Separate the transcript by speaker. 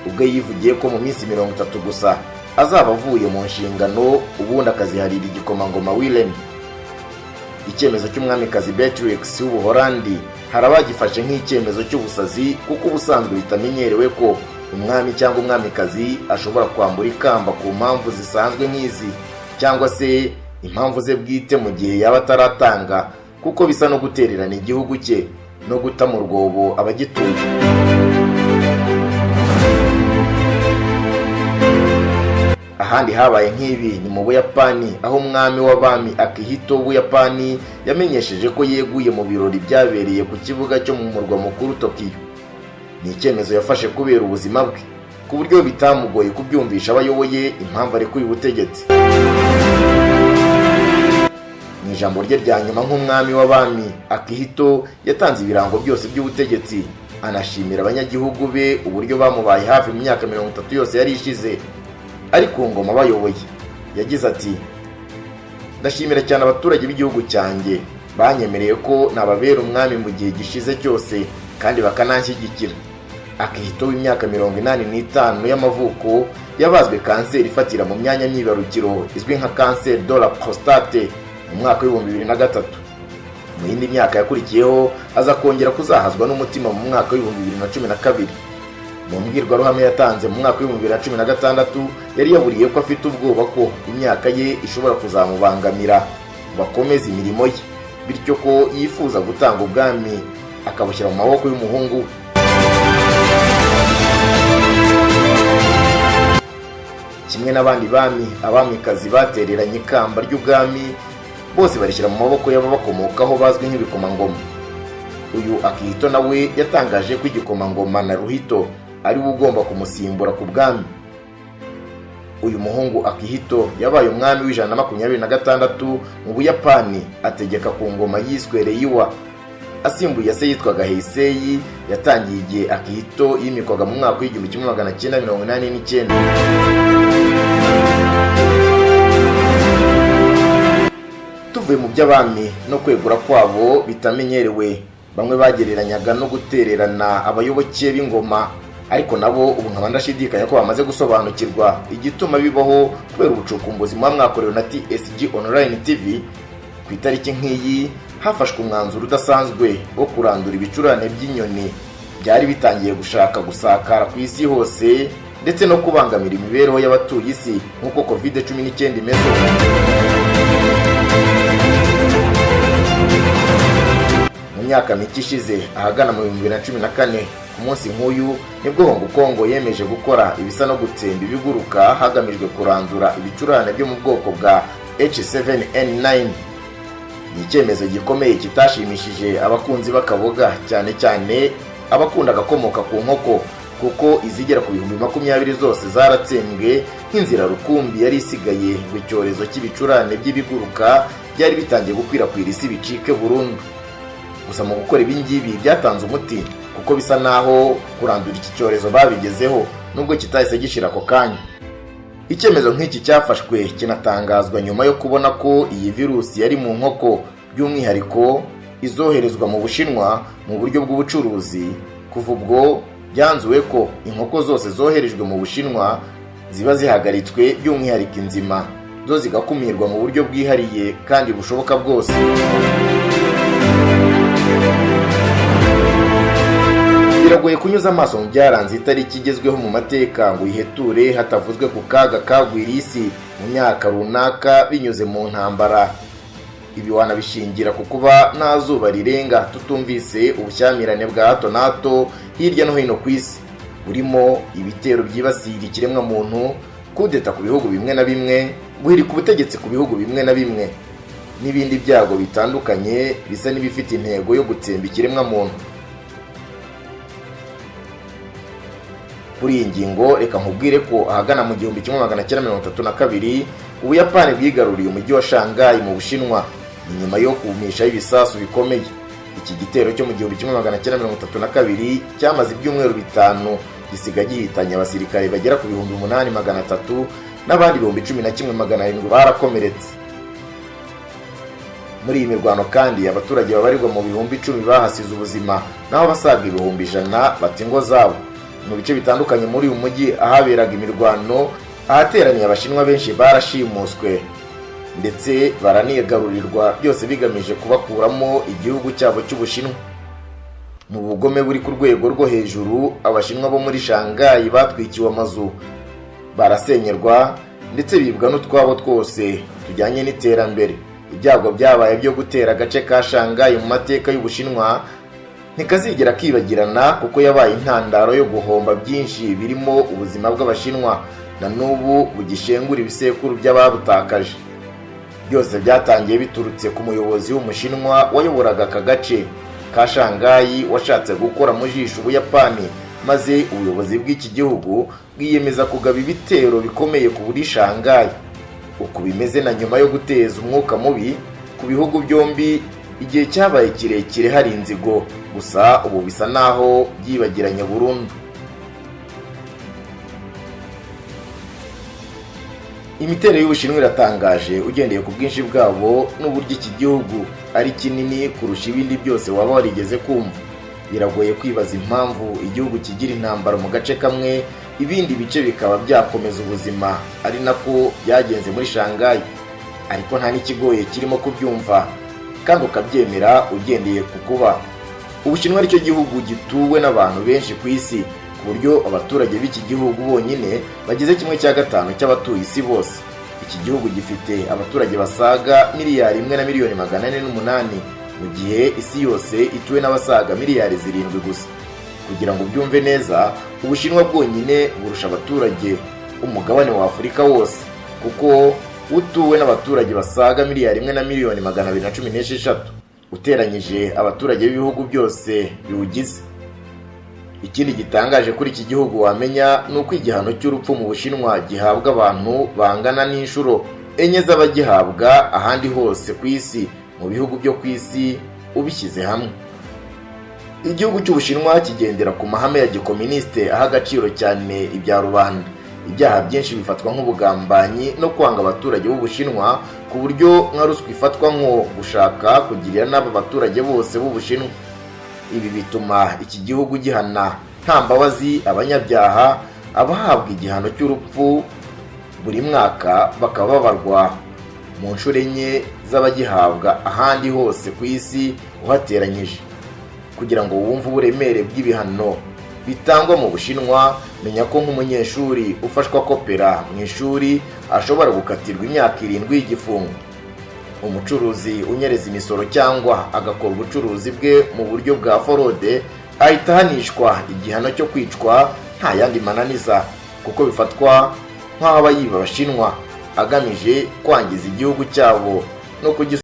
Speaker 1: Ubwo yivugiye ko mu minsi 30 gusa azaba avuye mu nshingano, ubundi akaziharira igikomangoma Willem. Icyemezo cy'umwamikazi Beatrix w'Ubuholandi hari abagifashe nk'icyemezo cy'ubusazi, kuko ubusanzwe bitamenyerewe ko umwami cyangwa umwamikazi ashobora kwambura ikamba ku mpamvu zisanzwe nk'izi cyangwa se impamvu ze bwite mu gihe yaba ataratanga, kuko bisa no gutererana igihugu cye no guta mu rwobo abagituye. Ahandi habaye nk'ibi ni mu Buyapani, aho umwami w'abami Akihito w'Ubuyapani yamenyesheje ko yeguye mu birori byabereye ku kibuga cyo mu murwa mukuru Tokiyo. Ni icyemezo yafashe kubera ubuzima bwe, ku buryo bitamugoye kubyumvisha abayoboye impamvu arekuye ubutegetsi. Mu ijambo rye rya nyuma nk'umwami w'abami, Akihito yatanze ibirango byose by'ubutegetsi, anashimira abanyagihugu be uburyo bamubaye hafi mu myaka 30 yose yari ishize ari ku ngoma bayoboye. Yagize ati: "Ndashimira cyane abaturage b'igihugu cyanjye banyemereye ko nababera umwami mu gihe gishize cyose kandi bakananshyigikira." Akihito w'imyaka 85 y'amavuko yabazwe kanseri ifatira mu myanya myibarukiro izwi nka kanseri de la prostate mu mwaka wa 2003. Mu yindi myaka yakurikiyeho aza kongera kuzahazwa n'umutima mu mwaka wa 2012. Mu mbwirwaruhame yatanze mu mwaka wa 2016 yari yaburiye ko afite ubwoba ko imyaka ye ishobora kuzamubangamira ngo akomeze imirimo ye, bityo ko yifuza gutanga ubwami akabushyira mu maboko y'umuhungu we. Kimwe n'abandi bami, abamikazi batereranye ikamba ry'ubwami bose barishyira mu maboko y'ababakomokaho bazwi nk'ibikomangoma. Uyu Akihito nawe yatangaje ko igikomangoma Naruhito ari we ugomba kumusimbura ku bwami. Uyu muhungu Akihito yabaye umwami wa 126 mu Buyapani, ategeka ku ngoma yiswe Reiwa, asimbuye se yitwaga Heisei. Yatangiye igihe Akihito yimikwaga mu mwaka wa 1989. Tuvuye mu by'abami no kwegura kwabo bitamenyerewe, bamwe bagereranyaga no gutererana abayoboke b'ingoma, ariko nabo ubu nkaba ndashidikanya ko bamaze gusobanukirwa igituma bibaho kubera ubucukumbuzi muba mwakorewe na TSG Online TV. Ku itariki nk'iyi hafashwe umwanzuro udasanzwe wo kurandura ibicurane by'inyoni byari bitangiye gushaka gusakara ku isi hose ndetse no kubangamira imibereho y'abatuye isi nk'uko COVID-19 imeze. Mu myaka mike ishize, ahagana mu 2014, ku munsi nk'uyu nibwo Hong Kong yemeje gukora ibisa no gutsemba ibiguruka hagamijwe kurandura ibicurane byo mu bwoko bwa H7N9. Ni icyemezo gikomeye kitashimishije abakunzi b'akaboga, cyane cyane abakunda agakomoka ku nkoko, kuko izigera ku 20,000 zose zaratsembwe nk'inzira rukumbi yari isigaye ngo icyorezo cy'ibicurane by'ibiguruka byari bitangiye gukwirakwira isi bicike burundu. Gusa mu gukora ibi ngibi byatanze umuti, kuko bisa naho kurandura iki cyorezo babigezeho nubwo kitahise gishira ako kanya. Icyemezo nk'iki cyafashwe kinatangazwa nyuma yo kubona ko iyi virusi yari mu nkoko, by'umwihariko izoherezwa mu Bushinwa mu buryo bw'ubucuruzi. Kuva ubwo byanzuwe ko inkoko zose zoherejwe mu Bushinwa ziba zihagaritswe, by'umwihariko inzima zo zigakumirwa mu buryo bwihariye kandi bushoboka bwose. Biragoye kunyuza amaso mu byaranze itariki igezweho mu mateka ngo uyiheture hatavuzwe ku kaga kagwiriye isi mu myaka runaka binyuze mu ntambara. Ibi wanabishingira ku kuba nta zuba rirenga tutumvise ubushyamirane bwa hato na hato hirya no hino ku isi, burimo ibitero byibasira ikiremwamuntu, kudeta ku bihugu bimwe na bimwe, guhirika ubutegetsi ku bihugu bimwe na bimwe, n'ibindi byago bitandukanye bisa n'ibifite intego yo gutsemba ikiremwamuntu. Kuri iyi ngingo reka nkubwire ko ahagana mu 1932 Ubuyapani bwigaruriye umujyi wa Shanghai mu Bushinwa, ni nyuma yo kumishaho ibisasu bikomeye. Iki gitero cyo mu 1932 cyamaze ibyumweru 5, gisiga gihitanye abasirikare bagera ku 8,300 n'abandi 11,700 barakomeretse. Muri iyi mirwano kandi abaturage babarirwa mu 10,000 bahasize ubuzima, naho abasaga 100,000 bata ingo zabo. Mu bice bitandukanye muri uyu mujyi ahaberaga imirwano, ahateraniye Abashinwa benshi barashimuswe ndetse baranigarurirwa, byose bigamije kubakuramo igihugu cyabo cy'Ubushinwa. Mu bugome buri ku rwego rwo hejuru, Abashinwa bo muri Shanghai batwikiwe amazu, barasenyerwa ndetse bibwa n'utwabo twose tujyanye n'iterambere. Ibyago byabaye byo gutera agace ka Shanghai mu mateka y'Ubushinwa ntikazigera kibagirana, kuko yabaye intandaro yo guhomba byinshi birimo ubuzima bw'Abashinwa na n'ubu bugishengura ibisekuru by'ababutakaje. Byose byatangiye biturutse ku muyobozi w'Umushinwa wayoboraga aka gace ka Shanghai, washatse gukora mu jisho Ubuyapani, maze ubuyobozi bw'iki gihugu bwiyemeza kugaba ibitero bikomeye ku buri Shanghai. Uku bimeze na nyuma yo guteza umwuka mubi ku bihugu byombi igihe cyabaye kirekire hari inzigo, gusa ubu bisa naho byibagiranye burundu. Imiterere y'Ubushinwa iratangaje ugendeye ku bwinshi bwabo n'uburyo iki gihugu ari kinini kurusha ibindi byose waba warigeze kumva. Biragoye kwibaza impamvu igihugu kigira intambara mu gace kamwe, ibindi bice bikaba byakomeza ubuzima, ari nako byagenze muri Shanghai. Ariko nta n'ikigoye kirimo kubyumva kandi ukabyemera ugendeye ku kuba Ubushinwa aricyo gihugu gituwe n'abantu benshi ku isi, ku buryo abaturage b'iki gihugu bonyine bagize 1/5 cy'abatuye isi bose. Iki gihugu gifite abaturage basaga 1,408,000,000, mu gihe isi yose ituwe n'abasaga 7 miliyari gusa. Kugira ngo ubyumve neza, Ubushinwa bwonyine burusha abaturage umugabane wa Afurika wose, kuko utuwe n'abaturage basaga 1,216,000,000 uteranyije abaturage b'ibihugu byose biwugize. Ikindi gitangaje kuri iki gihugu wamenya ni uko igihano cy'urupfu mu Bushinwa gihabwa abantu bangana n'inshuro 4 z'abagihabwa ahandi hose ku isi, mu bihugu byo ku isi ubishyize hamwe. Igihugu cy'Ubushinwa kigendera ku mahame ya gikoministe, aha agaciro cyane ibya rubanda. Ibyaha byinshi bifatwa nk'ubugambanyi no kwanga abaturage b'Ubushinwa, ku buryo nka ruswa ifatwa nko gushaka kugirira nabi abaturage bose b'Ubushinwa. Ibi bituma iki gihugu gihana nta mbabazi abanyabyaha, abahabwa igihano cy'urupfu buri mwaka bakaba babarwa mu nshuro 4 z'abagihabwa ahandi hose ku isi uhateranyije. Kugira ngo wumve uburemere bw'ibihano bitangwa mu Bushinwa, menya ko nk'umunyeshuri ufashwa kopera mu ishuri ashobora gukatirwa imyaka 7 y'igifungo. Umucuruzi unyereza imisoro cyangwa agakora ubucuruzi bwe mu buryo bwa forode ahita ahanishwa igihano cyo kwicwa nta yandi mananiza, kuko bifatwa nk'aho aba yiba Abashinwa agamije kwangiza igihugu cyabo no kugisubiza.